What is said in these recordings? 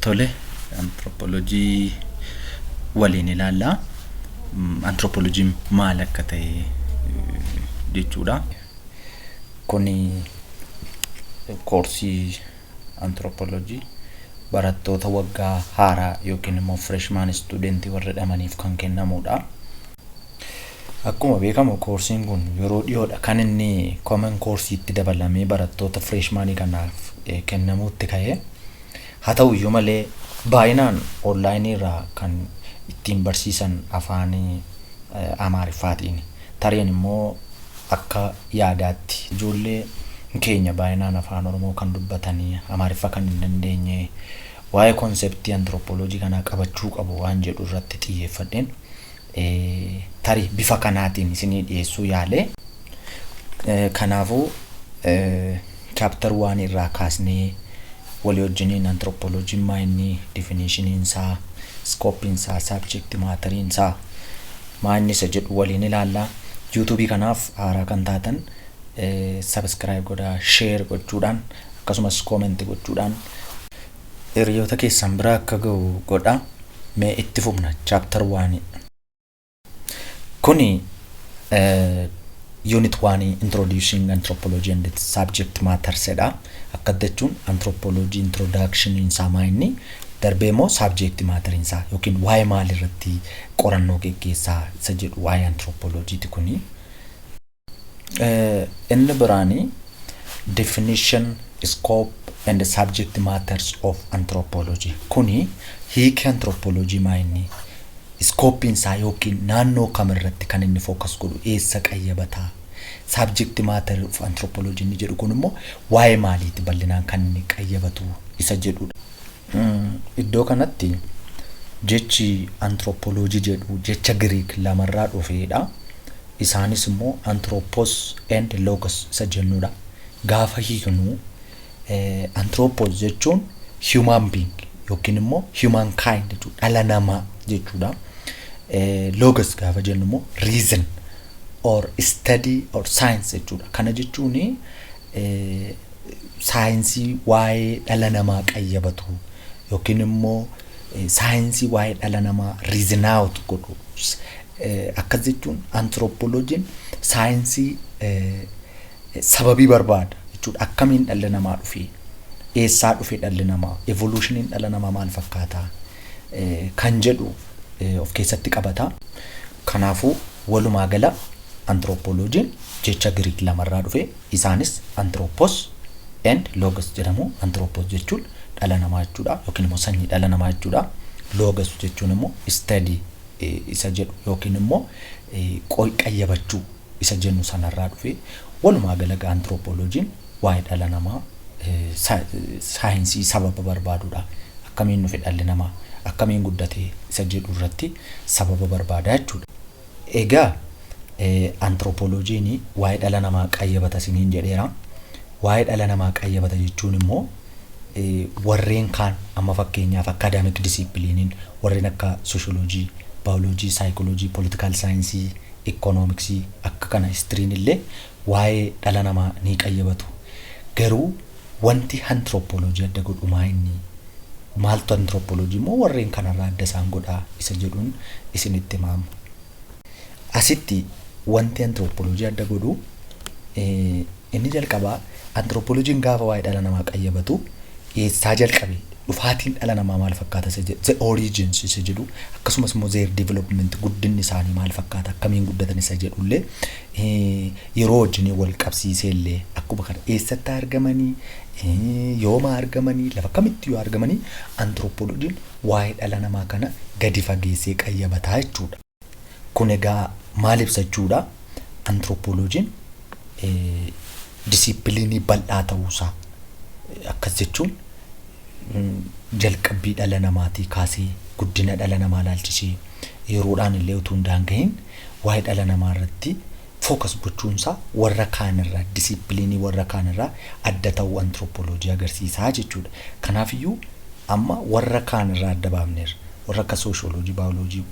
Tole, anthropology waliin ilaallaa. Anthropologiin maal akka ta'e jechuudha. Kuni koorsii anthropology barattoota waggaa haaraa yookiin immoo freshman studentii warra jedhamaniif kan kennamudha. Akkuma beekamu, koorsiin kun yeroo dhiyoodha kan inni common courseiitti dabalamee barattoota freshmanii kanaaf kennamuutti ka'e. Haa ta'u iyyuu malee, baay'inaan onlineii irraa kan ittiin barsiisan afaan Amaariffaatiin. Tareen immoo akka yaadaatti ijoollee keenya baay'inaan Afaan Oromoo kan dubbatanii Amaariffa kan hin dandeenye waa'ee conceptii anthropology kanaa qabachuu qabu waan jedhu irratti xiyyeeffadheen tarii bifa kanaatiin isinii dhiyeessuu yaale. Kanaafuu chapter one irraa kaasnee walii wajjiniin anthropologyn maa inni, definitioniin isaa, scopeiin isaa, subject matteriin isaa maa inni isa jedhu waliin ilaallaa. YouTubeii kanaaf haaraa kan taatan subscribe godhaa, share gochuudhaan, akkasumas commentii gochuudhaan hiriyoota keessan bira akka ga'u godhaa. Mee itti fufna chapter one. Kuni unit one, introducing anthropology and its subject matters jedha. Akka jechuun anthropology introduction isaa maa inni, darbee immoo subject matter isaa yookiin waa'ee maal irratti qorannoo geggeessaa isa jedhu waa'ee anthropologyti kuni. Inni biraani definition, scope and subject matters of anthropology. Kuni hiiki anthropology maa inni, scopeiin isaa yookiin naannoo kamirratti kan inni focus godhu, eessa qayyabataa, subject matter of anthropology inni jedhu kun immoo waa'ee maaliiti bal'inaan kan inni qayyabatu isa jedhudha. Iddoo kanatti jechi anthropology jedhu jecha Giriik lamarraa dhufeedha. Isaanis immoo anthropos and logos isa jennudha. Gaafa hiiknu, anthropos jechuun human being yookiin immoo human kind jechuudha. Dhala namaa jechuudha. Logos gaafa jennu immoo reason or study or science jechuudha. Kana jechuun saayinsii waa'ee dhala namaa qayyabatu yookiin immoo saayinsii waa'ee dhala namaa reason out godhu. Akkas jechuun anthropologyn saayinsii sababii barbaada jechuudha. Akkamiin dhalli namaa dhufe? Eessaa dhufe dhalli namaa? Evolutioniin dhala namaa maal fakkaata? Kan jedhu of keessatti qabata. Kanaafuu walumaa gala anthropologyn jecha Giriik lamarraa dhufe, isaanis anthropos and logos jedhamu. Anthropos jechuun dhala namaa jechuudha yookiin immoo sanyii dhala namaa jechuudha. Logos jechuun immoo study isa jedhu yookiin immoo qayyabachuu isa jennu sanarraa dhufe. Walumaa gala anthropologyn waa'ee dhala namaa saayinsii sababa barbaadudha. Akkamiin dhufe dhalli namaa? Akkamiin guddate isa jedhu irratti sababa barbaada jechuudha. Egaa anthropologyn waa'ee dhala namaa qayyabata isiniin jedheera. Waa'ee dhala namaa qayyabata jechuun immoo warreen kaan amma fakkeenyaaf academic disciplineiin warreen akka sociology, biology, psychology, political science, economicsii akka kana, historyn illee waa'ee dhala namaa ni qayyabatu. Garuu wanti anthropology adda godhu maa inni? Maaltu anthropology immoo warreen kanarraa adda isaan godhaa isa jedhuun isinitti himaama. Asitti wanti anthropology adda godhu inni jalqabaa, anthropologyn gaafa waa'ee dhala namaa qayyabatu eessaa jalqabe, dhufaatiin dhala namaa maal fakkaata isa jedhu, the origins isa jedhu, akkasumas immoo their development, guddinni isaanii maal fakkaata, akkamiin guddatan isa jedhullee yeroo wajjin wal qabsiisee illee, akkuma kana eessatti argamanii, yooma argamanii, lafa kamitti yoo argamanii, anthropologyn waa'ee dhala namaa kana gadi fageessee qayyabataa jechuudha. Kun egaa maal ibsa jechuudha? Anthropologyn disciplineii bal'aa ta'uusaa. Akkas jechuun jalqabbii dhala namaatii kaasee guddina dhala namaa ilaalchisee yeroodhaan illee utuu hin daangahin waa'ee dhala namaa irratti focus gochuunsaa warra kaanirraa, disciplineii warra kaanirraa adda ta'uu anthropology agarsiisaa jechuudha. Kanaafiyyuu amma warra kaanirraa adda baafneerra. Warra akka sociology, biology,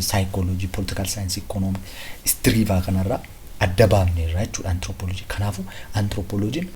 psychology, political science, economy, history fa'aa kanarraa adda baafneerra jechuudha anthropology. Kanaafuu anthropologyn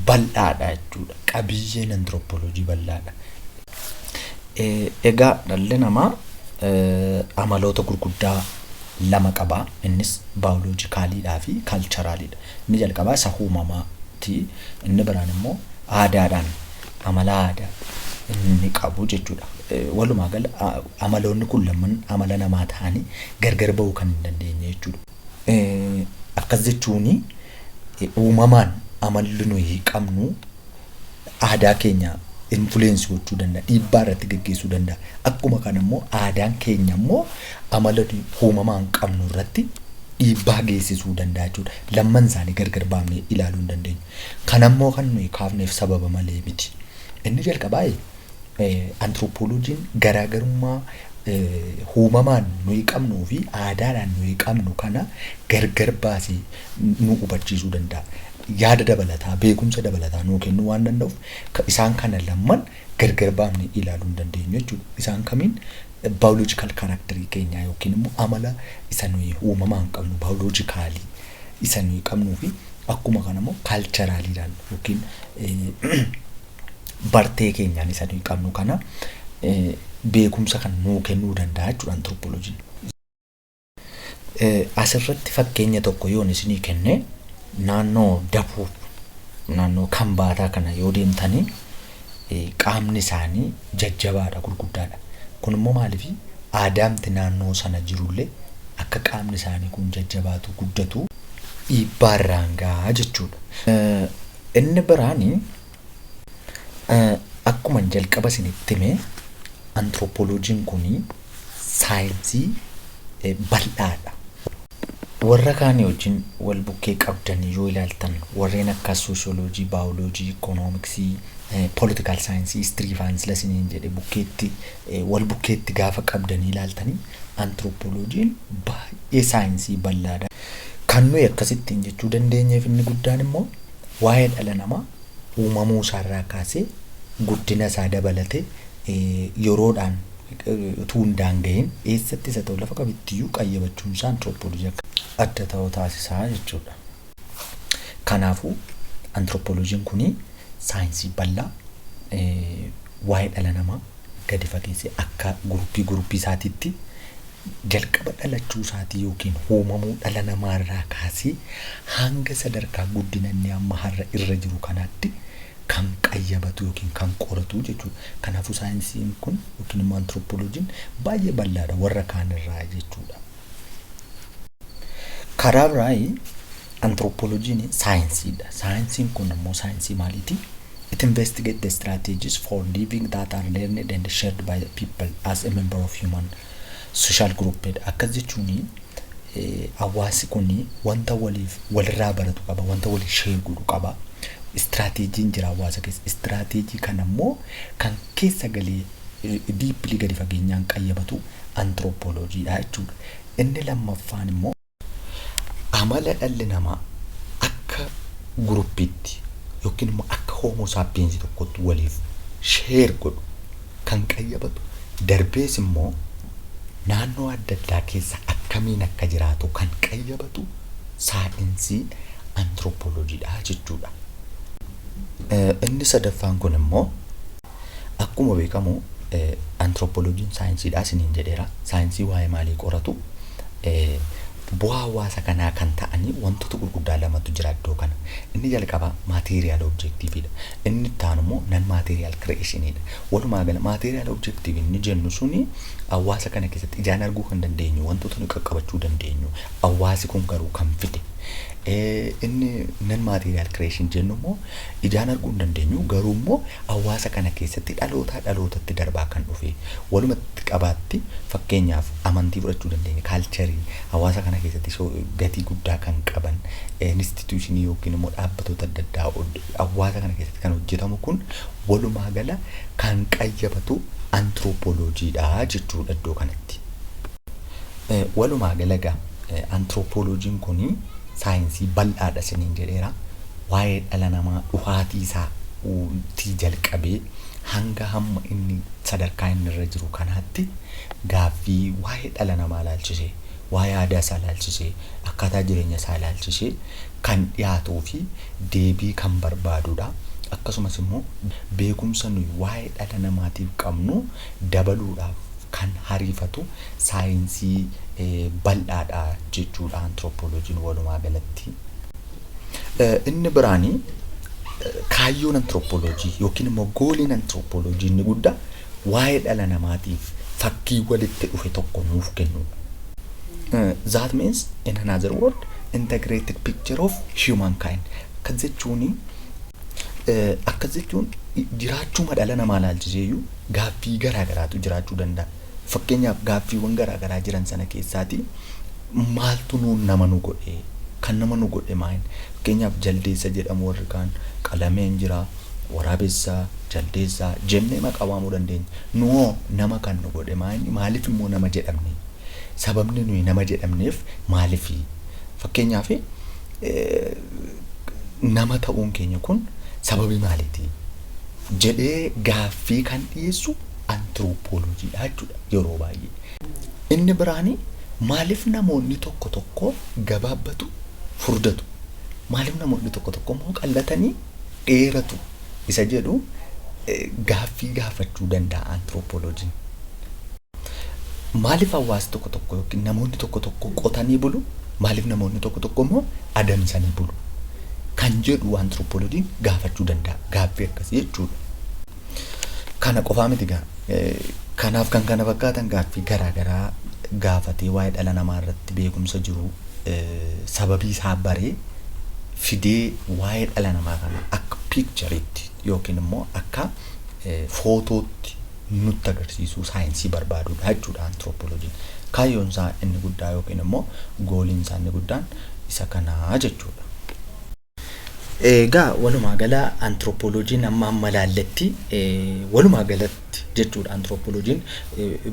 Bal'aadha jechuudha. Qabiyyeen antiroopooloojii bal'aadha. Egaa dhalli namaa amaloota gurguddaa lama qaba. Innis biologicaliidhaa fi culturaliidha. Inni jalqabaa isa uumamaati. Inni biraan immoo aadaadhaan, amala aadaa inni qabu jechuudha. Walumaa gala amaloonni kun lamaan amala namaa ta'anii gargar bahuu kan hin dandeenye jechuudha. Akkas jechuun uumamaan amalli nuyi qabnu aadaa keenya influence gochuu danda'a, dhiibbaa irratti gaggeessuu danda'a. Akkuma kana immoo aadaan keenya immoo amala uumamaan qabnu irratti dhiibbaa geessisuu danda'a jechuudha. Lamman isaanii gargar baafnee ilaaluu hin dandeenyu. Kanammoo kan nuyi kaafneef sababa malee miti. Inni jalqabaa, antiroopooloojiin garaagarummaa uumamaan nuyi qabnuu fi aadaadhaan nuyi qabnu kana gargar baasee nu hubachiisuu danda'a. Yaada dabalataa, beekumsa dabalataa nuu kennuu waan danda'uuf, isaan kana lamman gargar baafnee ilaaluu hin dandeenyu jechuudha. Isaan kamiin? Biological characterii keenyaa yookiin immoo amala isa nuyi uumamaan qabnu, biologicalii isa nuyi qabnuu fi akkuma kana immoo culturaliidhaan yookiin bartee keenyaan isa nuyi qabnu kana beekumsa kan nuu kennuu danda'a jechuudha antiroopooloojiin. Asirratti fakkeenya tokko yoon isinii kenne, naannoo Dabuub, naannoo Kambaataa kana yoo deemtanii, qaamni isaanii jajjabaadha, gurguddaadha. Kun immoo maaliif? Aadaamti naannoo sana jirullee akka qaamni isaanii kun jajjabaatu, guddatu dhiibbaa irraan gahaa jechuudha. Inni biraani, akkuma jalqaba isinitti hime, antiroopooloojiin kun saayinsii bal'aadha. Warra kaanii wajjin wal bukkee qabdanii yoo ilaaltan, warreen akka sooshooloojii, baayoloojii, ikoonomiksii, political science, history faan sila isiniin jedhe bukkeetti wal bukkeetti gaafa qabdanii ilaaltanii, antiroopooloojiin baay'ee saayinsii bal'aadha. Kan nuyi akkasittiin jechuu dandeenyeef inni guddaan immoo waa'ee dhala namaa uumamuu isaarraa kaasee guddina isaa dabalatee yeroodhaan utuu hin daanga'iin eessatti isa ta'u lafa qabattiyyuu qayyabachuun isaa antiroopooloojii akka adda ta'u taasisaa jechuudha. Kanaafuu antiroopooloojiin kuni saayinsii bal'aa waa'ee dhala namaa gadi fageessee akka groupii groupii isaatiitti jalqaba dhalachuu isaatii yookiin uumamuu dhala namaarraa kaasee hanga sadarkaa guddina inni amma har'a irra jiru kanaatti kan qayyabatu yookiin kan qoratu jechuudha. Kanaafuu saayinsiin kun yookiin immoo antiroopooloojiin baay'ee bal'aadha warra kaanirraa jechuudha. Karaa biraa antiroopooloojiin saayinsiidha. Saayinsiin kun immoo saayinsii maaliiti? It investigates the strategies for living that are learned and shared by the people as a member of human social group. Akkas jechuun hawaasi kun wanta waliif walirraa baratu qaba, wanta waliif share godhu qaba. Istiraateejiin jira hawaasa keessa. Istiraateejii kana immoo kan keessa galee deeply, gadi fageenyaan qayyabatu antiroopooloojiidha jechuudha. Inni lammaffaan immoo amala dhalli namaa akka groupiitti yookiin immoo akka homo sapiensii tokkotti waliif share godhu kan qayyabatu, darbees immoo naannoo adda addaa keessa akkamiin akka jiraatu kan qayyabatu saayinsii antiroopooloojiidha jechuudha. Inni sadaffaan kun immoo, akkuma beekamu antiroopooloojiin saayinsiidha isiniin jedheera. Saayinsii waa'ee maalii qoratu? Bu'aa hawaasa kanaa kan ta'anii wantoota gurguddaa lamatu jira iddoo kana. Inni jalqabaa material objectiveidha. Inni itti aanu immoo non material creationiidha. Walumaa gala material objective inni jennu suni hawaasa kana keessatti ijaan arguu kan dandeenyu, wantoota nu qaqqabachuu dandeenyu, hawaasi kun garuu kan fide. Inni non material creation jennu immoo ijaan arguu hin dandeenyu, garuu immoo hawaasa kana keessatti dhalootaa dhalootatti darbaa kan dhufe. Walumatti qabaatti, fakkeenyaaf amantii fudhachuu dandeenya, culturii hawaasa kana keessatti gatii guddaa kan qaban, institutionii yookiin immoo dhaabbatoota adda addaa hawaasa kana keessatti kan hojjetamu kun walumaa gala kan qayyabatu antiroopooloojiidha jechuudha iddoo kanatti. Walumaa gala egaa antiroopooloojiin kuni saayinsii bal'aadha isiniin jedheera. Waa'ee dhala namaa dhufaatii isaa jalqabee hanga hamma inni sadarkaa inni irra jiru kanaatti gaaffii waa'ee dhala namaa ilaalchisee waa'ee aadaa isaa ilaalchisee, akkaataa jireenya isaa ilaalchisee kan dhiyaatuu fi deebii kan barbaadudha. Akkasumas immoo beekumsa nuyi waa'ee dhala namaatiif qabnu dabaluudhaaf kan hariifatu saayinsii bal'aadha jechuudha antiroopooloojiin walumaa galatti. Inni biraanii, kaayyoon antiroopooloojii yookiin immoo goaliin antiroopooloojii inni guddaa waa'ee dhala namaatiif fakkii walitti dhufe tokko nuuf kennudha. That means, in another word, integrated picture of humankind. Akkas jechuun jiraachuma dhala namaa ilaalchiseeyyuu gaaffii garaa garaatu jiraachuu danda'a. Fakkeenyaaf, gaaffiiwwan garaa garaa jiran sana keessaati maaltu nuun nama nu godhe, kan nama nu godhe maal? Fakkeenyaaf, jaldeessa jedhamu, warri kaan qalameen jira, waraabessa, jaldeessa jennee maqaa waamuu dandeenya. Nuhoo nama kan nu godhe maal? Maaliif immoo nama jedhamne? Sababni nuyi nama jedhamneef maalifi? Fakkeenyaaf, nama ta'uun keenya kun sababii maaliiti jedhee gaaffii kan dhiyeessu antiroopooloojiidha jechuudha yeroo baay'ee. Inni biraani, maaliif namoonni tokko tokko gabaabbatu, furdatu? Maaliif namoonni tokko tokko immoo qallatanii dheeratu? Isa jedhu gaaffii gaafachuu danda'a antiroopooloojiin. Maaliif hawaasi tokko tokko yookiin namoonni tokko tokko qotanii bulu? Maaliif namoonni tokko tokko immoo adamsanii bulu? Kan jedhu antiroopooloojiin gaafachuu danda'a. Gaaffii akkasii jechuudha. Kana qofaa miti gaa. Kanaaf kan kana fakkaatan gaaffii garaa garaa gaafatee waa'ee dhala namaa irratti beekumsa jiru sababii isaa baree fidee waa'ee dhala namaa kana akka pictureitti yookiin immoo akka footootti nutti agarsiisuu saayinsii barbaadudha jechuudha antiroopooloojiin. Kaayyoon isaa inni guddaa yookiin immoo goaliin isaa inni guddaan isa kanaa jechuudha. Egaa, walumaa gala antiroopooloojiin amma amma ilaalletti, walumaa galatti jechuudha, antiroopooloojiin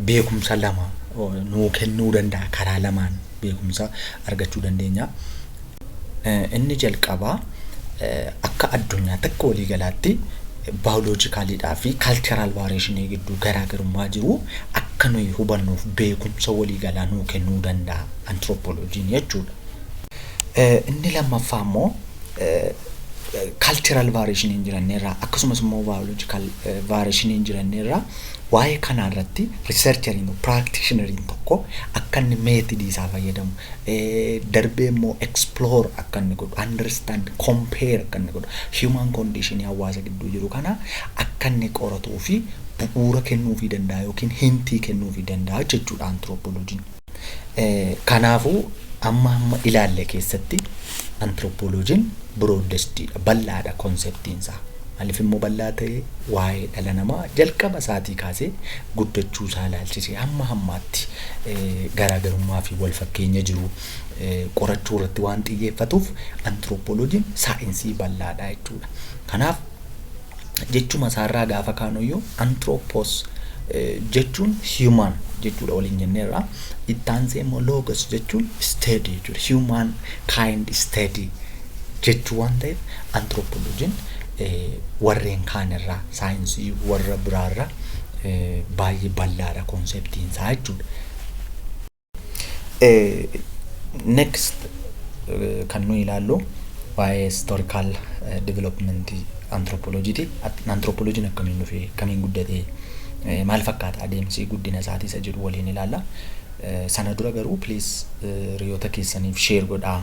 beekumsa lama nuu kennuu danda'a. Karaa lamaan beekumsa argachuu dandeenya. Inni jalqabaa, akka addunyaatti, akka waliigalaatti biologicaliidhaa fi cultural variationii gidduu garaagarummaa jiru akka nuyi hubannuuf beekumsa waliigalaa nuu kennuu danda'a antiroopooloojiin jechuudha. Inni lammaffaa immoo, cultural variationiin jiranneerraa akkasumas immoo biological variationiin jiranneerraa waa'ee kanaa irratti researcheriin, practitioneriin tokko akka inni methodii isaa fayyadamu, darbee immoo explore akka inni godhu, understand, compare akka inni godhu, human condition hawaasa gidduu jiru kana akka inni qoratuu fi bu'uura kennuufii danda'a yookiin hintii kennuufii danda'a jechuudha antiroopooloojiin. Kanaafuu amma amma ilaalle keessatti antiroopooloojiin broadestiidha, bal'aadha conceptiin isaa. Maaliif immoo bal'aa ta'e? Waa'ee dhala namaa jalqaba isaatii kaasee guddachuu isaa ilaalchisee hamma hammaatti garaagarummaa fi wal fakkeenya jiru qorachuu irratti waan xiyyeeffatuuf antiroopooloojiin saayinsii bal'aadha jechuudha. Kanaaf jechuma isaarraa gaafa kaanuyyuu, anthropos jechuun human jechuudha waliin jenneerra. Itti immoo logos jechuun study jechuudha. Human kind study jechuu waan ta'eef, antiroopooloojiin warreen kaan irraa, saayinsii warra biraarraa baay'ee bal'aadha conceptiin isaa jechuudha. Next kan nuyi ilaallu waa'ee historical development anthropologyiti. Anthropologiin akkamiin dhufe, akkamiin guddate, maal fakkaata adeemsi guddina isaatii isa jedhu waliin ilaalla. Sana dura garuu, please, hiriyoota keessaniif share godhaa.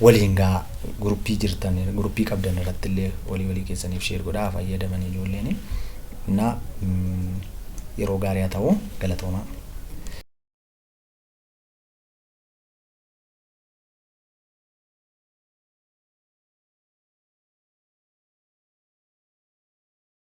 Waliin gaa groupii jirtan, groupii qabdan irratti illee walii walii keessaniif share godhaa, fayyadaman ijoolleen. Na yeroo gaarii haa ta'u, galatoomaa.